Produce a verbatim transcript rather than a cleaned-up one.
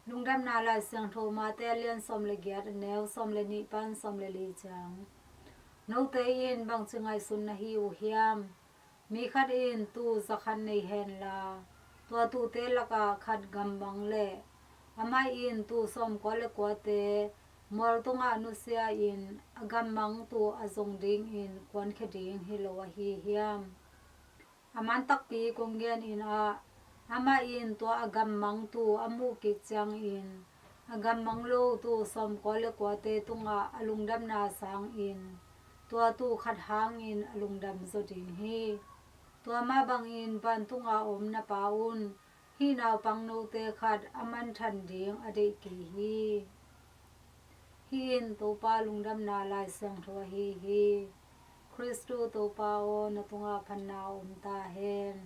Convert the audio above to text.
Lungdamna Lai Siangtho Mate a lian sawm le giat, a neu sawm le nih pan sawm le li ciang. Note in bangci ngaihsun na hi uh hiam? Mi khat in tuu zakhat nei henla, tua tuute lakah khat gammang leh amah in tuu sawmkua le kuate mual tungah nusia in a gammang tuu a zong dingin kuankhia ding hi lo ahi hiam? A man takpi kong gen in ah, amah in tua a gammang tuu a muh kik ciangin a gammang lo tuu sawmkua le kuate tungah a lungdamna sangin tua tuu khat hangin a lungdam zaw ding hi. Tua mah bangin vantunga om na Pa un hih naupang note khat a manthan ding a deih kei hi. Hih in Topa Lungdamna Lai Siangtho ahi hi. Khristu Topa aw, na tungah phatna om ta hen.